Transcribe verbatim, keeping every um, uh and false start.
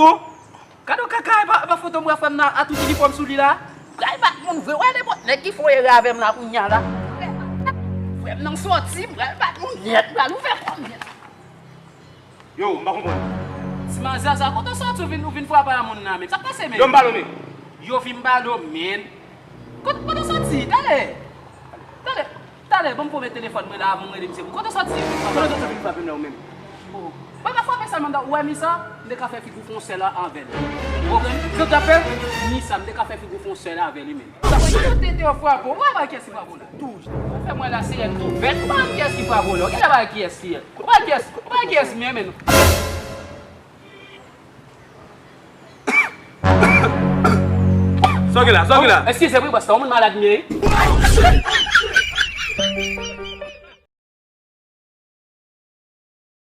Bon. Gade yon kaka, e pa, e pa foto m wè frè m nan a tout inifòm sou li la. Pral bat moun vre, wè nenpòt nèg ki fè yon erè avè m la kounye a la. Frè m nan sòti, m pral bat moun nèt, m pral ouvè kò m nèt. Yo, m pa konprann. Ti manzè sa, kote w sòti ou vin, ou vin frape a moun nan, men? Sa k pase, men? Yo, m balo, men. Yo, vin balo, men. Kot-, kote w sòti? Talè. Talè. Talè, ban m pwomèt telefòn mwen la avan w rele misye. Kote w sòti? Kote w sòti vin frape m la ou menm? Oh. Mwen pa frape sèlman, ou wè mi sa? M te ka fè figi w fè yon sèl avè l. Ou konprann? Sa w t ap fè? Mi sa, m te ka fè figi w fè yon sèl avè li menm. Sa fè ki yo tete yo frape w. Ou pa wè kiyès ki frape w la? Tou. Fè mwen la sirèn tou vèt. Ou pa wè kiyès ki frape w la? Ou pa wè kiyès ki ye? Ou pa wè kiyès, ou pa wè kiyès m ye menm? Sa w gen la? Sa w gen la? Eskize m wi, bòs la, yon moun malad m ye wi.